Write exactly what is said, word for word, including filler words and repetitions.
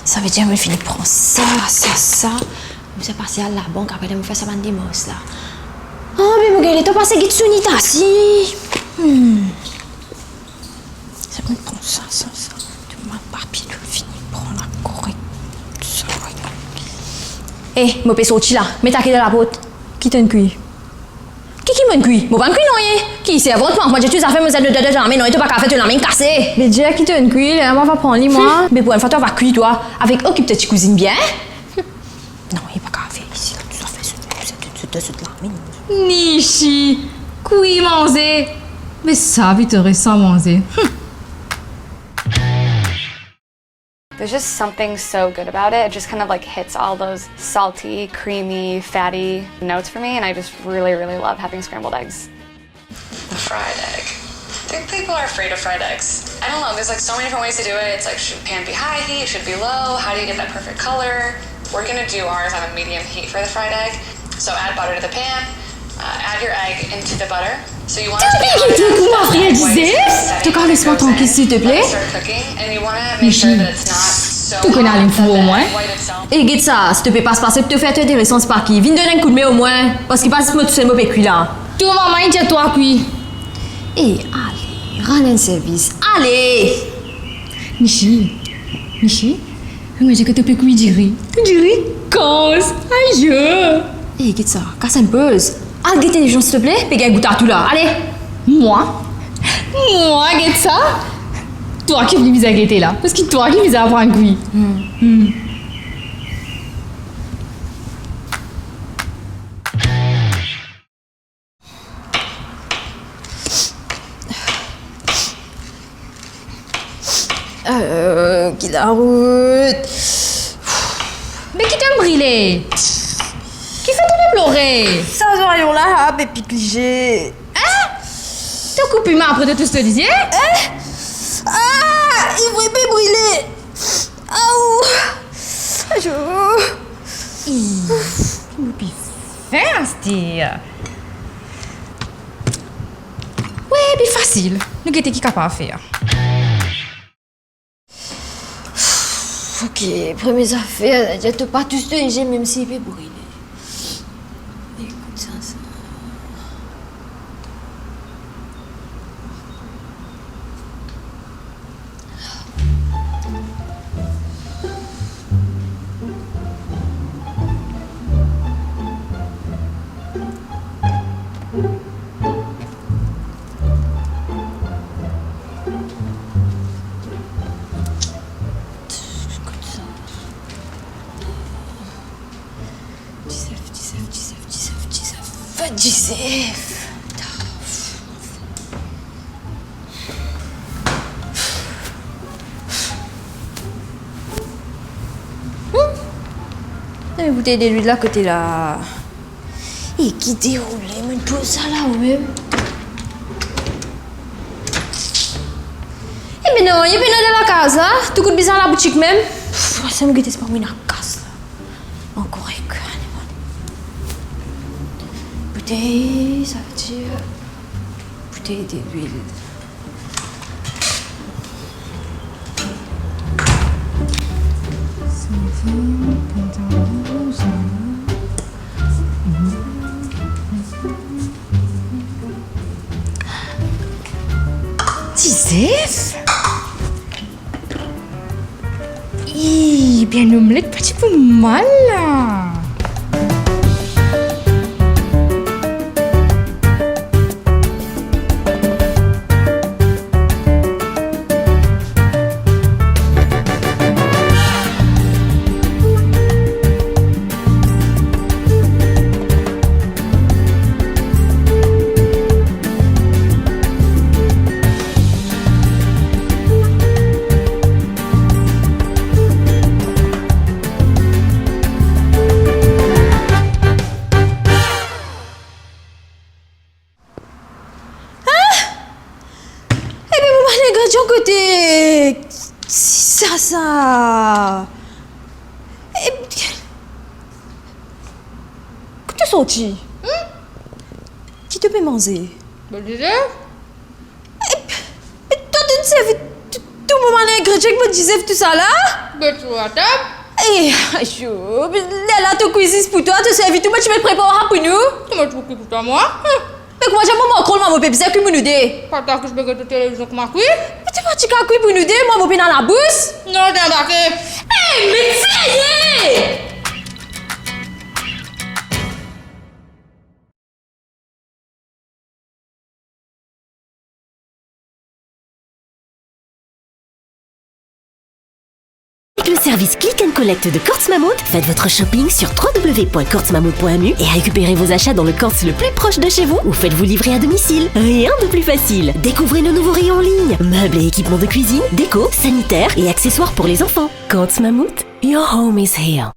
Savedir mo finn pran sa, sa, sa. Mo bizin pase al labank, apre mo fer sa bann demars la. Ah, be mo gagn letan pase get Sunita si. Hmm. Sa mo pran sa, sa, sa. Tou bann papie, tou fini pran la korek. Sa, wi. Eh, mo pe sorti la. Met lakle dan laport. Ki tonn kwi? Ki, ki mo'nn kwi? Mo pa'nn kwi nanye. Ki servant mwa? Mwa, dir tou zafer mo zet dan, dan, dan lame, non, e to pa kav fer to lame kase. Be dir ki tonn kwi, lerla mwa va pran li, mwa. Hmm, be pou enn fwa twa va kwi, twa. Avek okip to ti kouzinn bien. Hmm. Non, e pa kav fer isi, la, tou zafer zot, zot, zot, zot, zot lame. Nishi, kwi manze. Me sa, Victoria, sa manze. Hmm. There's just something so good about it. It just kind of, like, hits all those salty, creamy, fatty notes for me, and I just really, really love having scrambled eggs. The fried egg. I think people are afraid of fried eggs. I don't know, there's, like, so many different ways to do it. It's like, should pan be high heat? Should it be low? How do you get that perfect color? We're gonna do ours on a medium heat for the fried egg. So add butter to the pan. Uh, add your egg into the butter. So you want it to be hot enough that that white is setting up and goes in. Let it start cooking, and you wanna make sure that it's not so hot that the egg white itself. Michie, to kone limfou omwin. E get sa, si to pe pas pase pou to fer to interesan, se pa ki. Vinn donn enn koudme omwin, parski pa zis mwa tousel mo pe kwi la. To mama inn dir twa kwi. E ale, rann enn servis. Ale! Michie, Michie, Mo dir ke to pe kwi diri. Diri? Kans! Ayo! E, get sa, kas enn poz. Al gete nezans, silteple, pe gagn gout a tou la. Ale! Mwa? Mwa, get sa? Twa ki bizin gete la, parski twa ki bizin aprann kwi. Hmm. Hmm. Euh, ki larout. Me ki to'nn brile? Kifer to pe plore? Sa zwayon la, ah, pe pik lizie. Hein? To koup piman apre to tous to lizie? Hein? Ah, li vremem pe brile. Aou! Ayo! Ih, mo pe fin aster. Wi, pi fasil. Nou gete ki kapav fer. Ok, premie zafer, to pa tous to lizie, mem si li pe brile. Ekout sa, sa. Dizef, dizef, dizef, dizef, dizef. Dizef. Hmm. Enn boutey delwil la kote la. E ki deroule, mo'nn poz sa la ou mem? E be non, li pena dan lakaz la, to kout bizin al laboutik mem. Pff, sa mo gete, se pa mwa ena kas la. Ankor ek, ale, bon. Boutey, savedir boutey delwil. Dizef? Ih, be enn omlet pa ti pou mal la. Hein? Epi mo bann ingredyan kote? Ki sa, sa? E, kot to sorti? Hmm? Ki to pe manze? Bann dezef. E, e to, to servi tou, Mo bann ingredie ek mo dizef tousala? Met lor latab. Eh, ayo, lerla to kwizinn pou twa, to servi tou, mo ti met prepar sa pou nou. Kouma to kwi pou twa, mwa? Hm. Me kouma dir mo mank rol, mwa mo pe bizin kwi pou nou de? Pa ta kwi, be get to televizion kouma kwi. Me to pa ti kav kwi pou nou de, mwa mo pena labous. Non, dan bake. Eh, me serye! Avec le service Click and Collect de Courts Mammouth, faites votre shopping sur trois W point courts mammouth point M U et récupérez vos achats dans le Courts le plus proche de chez vous ou faites-vous livrer à domicile. Rien de plus facile. Découvrez nos nouveaux rayons en ligne. Meubles et équipements de cuisine, déco, sanitaire et accessoires pour les enfants. Courts Mammouth, your home is here.